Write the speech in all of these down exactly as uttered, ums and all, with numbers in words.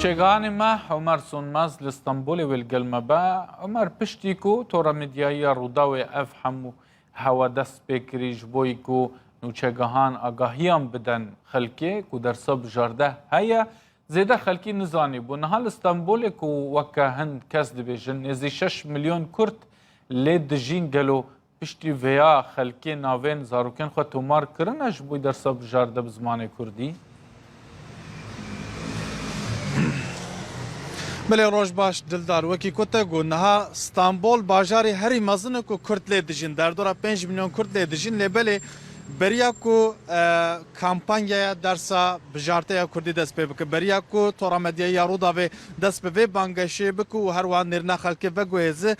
Çêgihanê me Omer Sonmez li Stenbolê wê li gel me be. Omer, piştî ku Tora Medyayî ya Rûdawê ev hemû hewa dest pê kirî, ji bo ku nûçegihan agahiyan bidin xelkê ku dersa bijarte heye, zêde xelkî nizanîbû. Niha li Stenbolê ku weke hin kes dibêjin, nêzî şeş milyon Kurd lê dijîn, gelo piştî vêya xelkê navên zarokên xwe tomar kirine ji bo dersa bijarte bi zimanê kurdî? Belê, roj baş Dildar. Wekî ku te got, niha Stenbol bajarê herî mezin e ku Kurd lê dijîn. Derdora pênc milyon Kurd lê dijîn. Lê belê beriya ku, e, kampanyaya dersa bijarte ya kurdî dest pê bike, beriya ku Tora Medyayî ya Rûdawê dest bi vê bangehişê bike û her wiha nêrîna xelkê veguhêze,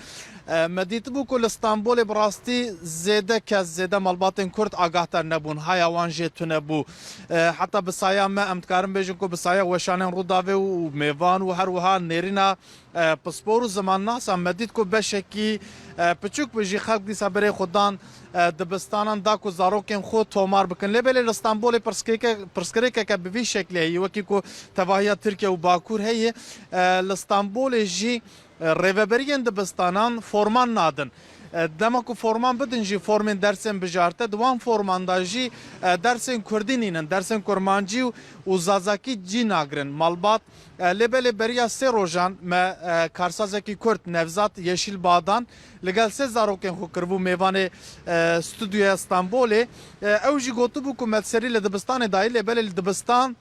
e, me dîtibû ku li Stenbolê bi rastî zêde kes, zêde malbatên Kurd agahdar nebûn. Haya wan jê tune bû. E, heta bi saya me, em dikarin bêjin ku bi saya weşanên Rûdawê û mêvan û her wiha nêrîna, e, pispor û zimannasan, me dît ku beşekî, e, piçûk bi jî xelk dîsa berê xwe dan, e, dibistanan, da ku zarokên xwe tomar bikin. Lê belê li Stenbolê pirsgirêke-, pirsgirêkeke bi vî şeklê heye, wekî ku tevahiya Tirkiye û Bakur heye, e, li Stenbolê jî, e, rêveberiyên dibistanan forman nadin. E, dema ku forman bidin jî, formên dersên bijarte, di wan forman de jî, e, dersên kurdî nînin, dersên kurmancî û, û zazakî cî nagirin. Malbat, e, lê belê beriya sê rojan me, e, karsazekî Kurd Nevzat Yeşilbağ'dan li gel sê zarokên xwe kiribû mêvanê, e, stûdyoya Stenbolê. E, ew jî gotibû ku me serî li dibistanê dayî, lê belê li dibistan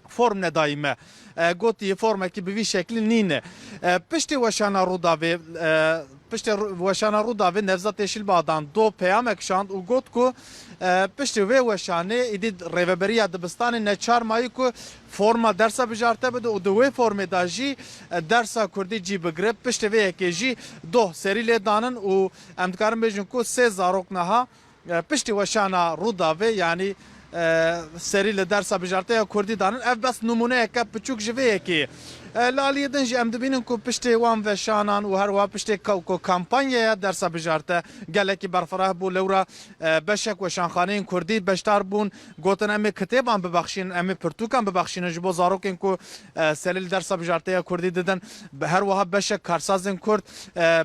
form nedayî me. E, gotî, formekî bi vî şeklî nîne. E, piştî weşana Rûdawê, e, piştî Rû-, weşana Rûdawê Nevzat Yeşilbağ'dan do peyamek şand û got ku, e, piştî wê weşanê îdî rêveberiya dibistanê neçar mayî ku forma dersa bijarte bide û di wê formê de jî, e, dersa kurdî cî bigire. Piştî vê yekê jî doh serî lê danin û em dikarin bêjin ku sê zarok niha, e, piştî weşana Rûdawê, yanî, e, serî li dersa bijarte ya kurdî danin. Ev bes nimûneyeke piçûk ji vê yekê ye. E, li aliyê din jî em dibînin ku piştê wan weşanan û her wiha piştê ka-, ku kampanyaya dersa bijarte gelekî berfireh bû, lewra, e, beşek weşanxaneyên kurdî beşdar bûn, gotin, em ê kitêban bibexşînin, em ê pirtûkan bibexşînin ji bo zarokên ku, e, serî li dersa bijarte ya kurdî didin. Bi-, her wiha beşek karsazên kurd, e,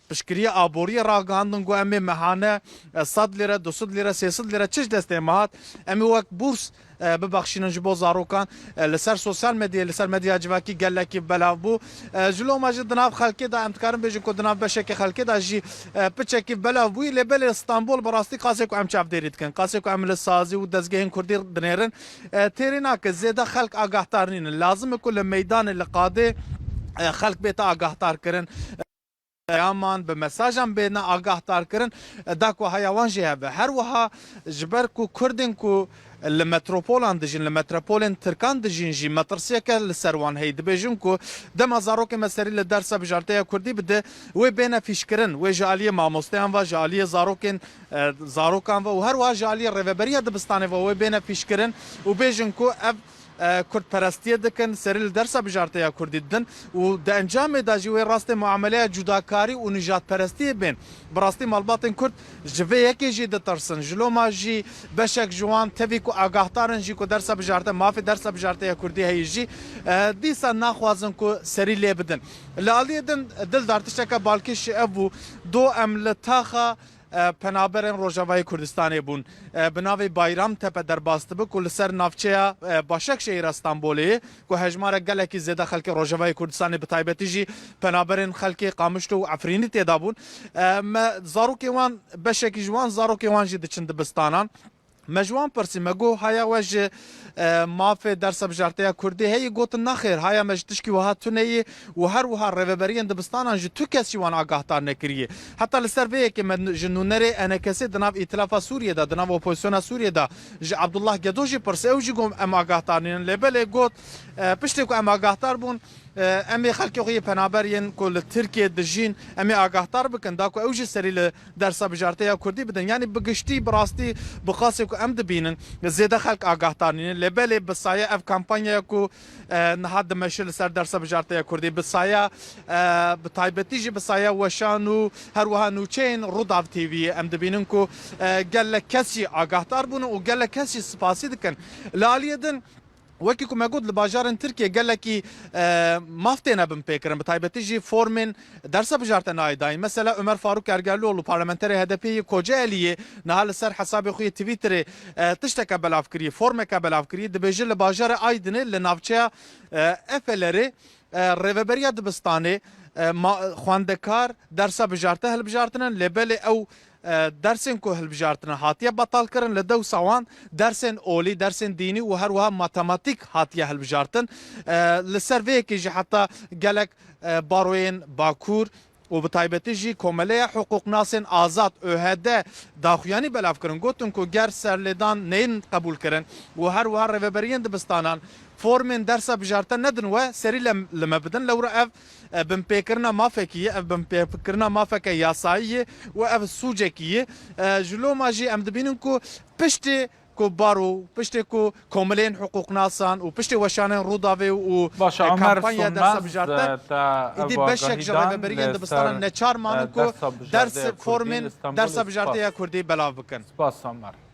piştgiriyê aboriyê ragihandin, got, em ê mehane, e, sed lîre, du sed lîre, sê sed lîre çi ji destê me hat, em ê wek bûrs, e, bibexşînin ji bo zarokan. E, li ser sosyal medyayê, li ser medya civakî gelekî belav bû. E, ji loma jî di nav xelkê de, em dikarin bêjin ku di nav beşekê xelkê de jî, e, piçekî belav bûyî. Lê belê Stenbol bi rastî qasê ku em çavdêrî dikin, qasê ku em li sazî û dezgehên kurdî dinêrin, e, têrê nake, zêde xelk agahdar nînin. Lazim e ku li meydanê, li qadê, e, xelk bête agahdar kirin. Peyaman, bi mesajan bêne agahdar kirin, da ku haya wan jê hebe. Her wiha ji ber ku Kurdên ku li metropolan dijîn, li metropolên Tirkan dijîn jî metirsiyeke li ser wan heye. Dibêjin ku dema zarokê me serî li dersa bijarte ya Kurdî bide, wê bêne fîşkirin, wê ji aliyê mamosteyan ve, ji aliyê zarokên, e, zarokan ve û her wiha ji aliyê rêveberiya dibistanê ve wê bêne fîşkirin û bêjin ku ev e, kurdperestiyê dikin, serî li dersa bijarte ya kurdî didin û di encamê de jî wê rastê muameleya cudakarî û nijadperestiyê bên. Bi rastî malbatên kurd ji vê yekê jî ditirsin. Ji loma jî beşek ji wan tevî ku agahdar in jî ku dersa bijarte, mafê dersa bijarte ya kurdî heye jî, e, dîsa naxwazin ku serî lê bidin. Li aliyê din, Dildar, tişteke balkêş jî ev bû, do em li taxa e, penaberên Rojavayê Kurdistanê bûn. E, bi navê Bayramtepe derbas dibe ku li ser navçeya, e, Başakşehîra Stenbolê ye, ku hejmarek gelekî zêde xelkê Rojavayê Kurdistanê, bi taybetî jî penaberên xelkê Qamişlo û Efrînî tê de bûn. E, me zarokê wan, beşekî ji wan zarokê wan jî diçin dibistanan. Me ji wan pirsî, me got, haya we ji, e, mafê dersa bijarteya kurdî heye? Gotin, nexêr, haya me ji tişkî wiha tune ye û her wiha rêveberiyên dibistanan ji tu kes jî wan agahdar nekiriye. Heta li ser vê yekê me ji nûnerê E N K S'ê di nav Îtilafa Sûriyê de, di nav opozisyona Sûriyê de ji Abdullah Gedo jî pirse, ew jî got, em agahdar nînin. Lê belê got, e, piştê ku em agahdar bûn, e, em ê xelkê xwe yê penaber yên ku li Tirkiyê dijîn, em ê agahdar bikin, da ku ew jî serî li dersa bijarteya kurdî bidin. Yanî bi giştî, bi rastî, bi qasê ku em dibînin, zêde xelk agahdar nînin. Lê belê bi saya ev kampanyaya ku, e, niha dimeşe li ser dersa bijarteya kurdî, bi saya, e, bi taybetî jî bi saya weşan û her wiha nûçeyên Rûdaw T V'yê em dibînin ku, e, gelek kes jî agahdar bûne û gelek kes jî spasî dikin. Li aliyê din, Wekî ku me got, li bajarên Tirkiyê gelekî, e, maf têne binpêkirin, bi taybetî jî formên dersa bijarte nayê dayîn. Mesela Ömer Faruk Ergerlioğlu, parlamenterê H D P'ê yê Kocaeliyê, niha li ser hesabê xwe yê Twitterê, e, tişteke belav kiriye, formeke belav kiriye. Dibêje li bajarê Aydinê, li navçeya, e, Efelerê, e, rêveberiya dibistanê, e, ma-, xwendekar dersa bijarte hilbijartine, lê belê ew, e, dersên ku hilbijartine hatiye betalkirin, li dewsa wan dersên olî, dersên dînî û her wiha matematîk hatiye hilbijartin. E, li ser vê yekê jî heta gelek, e, baroyên Bakur û bi taybetî jî Komeleya Hiqûqnasên Azad, O H D, daxuyanî belav kirin, gotin ku ger serlêdan neyên qebûlkirin û her wiha rêveberiyên dibistanan formên dersa bijarte nedin we, serî lem-, li me bidin. Lewra ev, e, binpêkirina mafekî ye, ev binpêkirina mafeke yasayî ye û ev sûcekî ye. E, ji loma jî em dibînin ku piştê ku baro, piştê ku komeleyên hiqûqnasan û piştê weşanên Rûdawê û, Baş e, Omer kampanya dersa Sönmez, bijarte, e, te ev êdî beşek ji agahî dan rêveberiyên li dibistanan ser, neçar man e, in ku dersa ders bijardeya formên Kurdî li Stenbolê dersa bijarteya spas. Kurdî belav bikin. Spas, Omer.